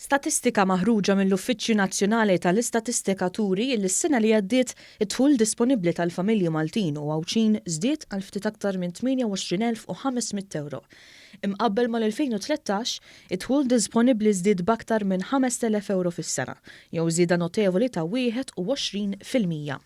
Statistika maħruġa mill-Uffiċċju Nazzjonali tal-Istatistika turi li s-sena li għaddiet id-dħul disponibbli tal-familji Maltin u Għawdxin żdied għal ftit aktar minn 28,500 ewro. Imqabbel mal-2013, id-dħul disponibbli żdied b'aktar minn 5,000 ewro fis-sena, jew żieda notevoli ta' 21%.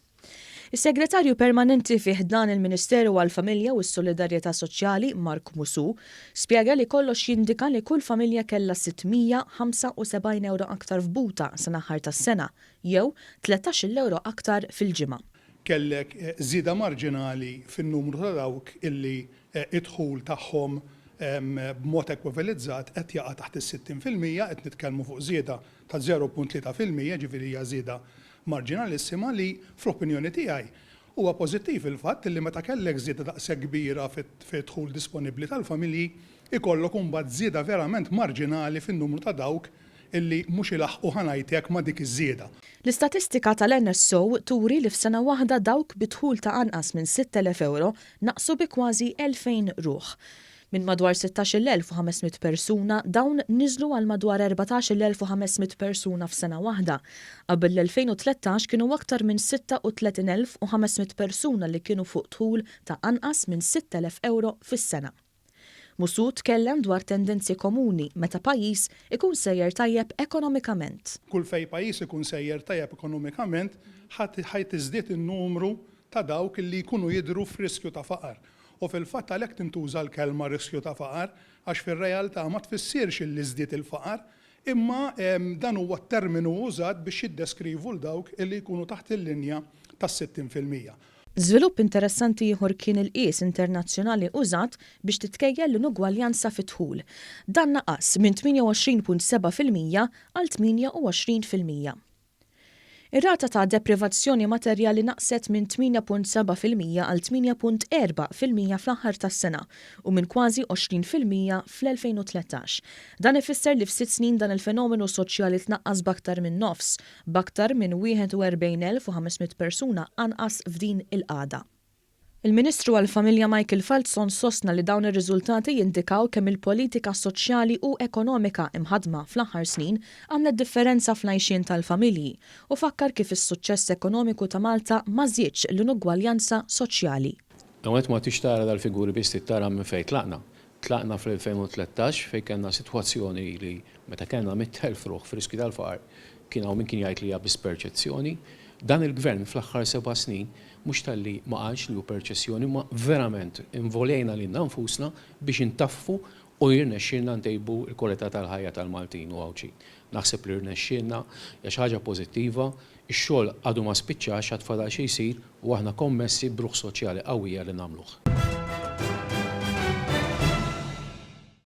Is-Segretarju Permanenti fi ħdan il-Ministeru għall-Familja u s-Solidarjetà Soċjali, Mark Musù, spjega li kollox jindika li kull familja kellha 675 ewro aktar f'butha sal-aħħar tas-sena, jew 13-il ewro aktar fil-ġimgħa. Kellek żieda marġinali fin-numru ta' dawk illi d-dħul tagħhom b'mod ekwivalizzat qed jaqa' taħt is-60%, qed nitkellmu fuq żieda ta' 0.3%, jiġifieri hija żieda marġinalissima li, fl-opinjoni tiegħi, huwa pożittiv il-fatt li meta kellek żieda daqshekk kbira fid-dħul disponibbli tal-familji, ikollok imbagħad żieda verament marġinali fin-numru ta' dawk illi mhux ilaħħqu ħa ngħid hekk ma' dik iż-żieda. L-istatistika tal-NSO turi li f'sena waħda dawk bi dħul ta' anqas minn 6,000 ewro naqsu bi kważi 2,000 ruħ. Minn madwar 16,500 persuna, dawn niżlu għal madwar 14,500 persuna f'sena waħda. Qabel l-2013 kienu aktar minn 36,500 persuna li kienu fuq dħul ta' anqas minn 6,000 ewro fis-sena. Musù tkellem dwar tendenzi komuni meta pajjiż ikun sejjer tajjeb ekonomikament. Kull fejn pajjiż ikun sejjer tajjeb ekonomikament, ħa tiżdied in-numru ta' dawk li jkunu jidhru f'riskju ta' faqar. U fil-fatt għalhekk tintuża l-kelma riskju ta' faqar, għax fir-realtà ma tfissirx illi żdied il-faqar, imma dan huwa t-terminu użat biex jiddeskrivu 'l dawk illi jkunu taħt il-linja tas-60%. Żvilupp interessanti ieħor kien il-qies internazzjonali użat biex titkejjel l-inugwaljanza fid-dħul. Dan naqas minn 28.7% għal 28%. Ir-rata ta' deprivazzjoni materjali naqset minn 8.7% għal 8.4% fl-aħħar tas-sena u minn kważi 20% fl-2013. Dan ifisser li f'sitt snin dan il-fenomenu soċjali tnaqqas b'aktar minn nofs, b'aktar minn 41,500 persuna anqas f'din il-qagħda. Il-Ministru għall-Familja Michael Falzon sostna li dawn ir-riżultati jindikaw kemm il-politika soċjali u ekonomika imħaddma fl-aħħar snin għamlet differenza fl-għajxien tal-familji u fakkar kif is-suċċess ekonomiku ta' Malta ma żiedx l-inugwaljanza soċjali. L-ewwel nett ma tridx tara dal-figuri biss trid tara minn fejn tlaqna. Tlaqna fl-2013 fejn kellna sitwazzjoni li meta kellna 100,000 ruħ f'riskju tal-faqar kien hawn min kien jgħid li hija biss perċezzjoni. Dan il-Gvern fl-aħħar seba' snin mhux talli ma qalx li hu perċezzjoni imma verament involejna lilna nfusna biex intaffu u jirnexxielna ntejbu l-kwalità tal-ħajja tal-Maltin u Għawdxin. Naħseb li rnexxielna, hija xi ħaġa pożittiva, ix-xogħol għadu ma spiċċax, għad fadal xi jsir u aħna kommessi b'ruħ soċjali qawwija li nagħmluh.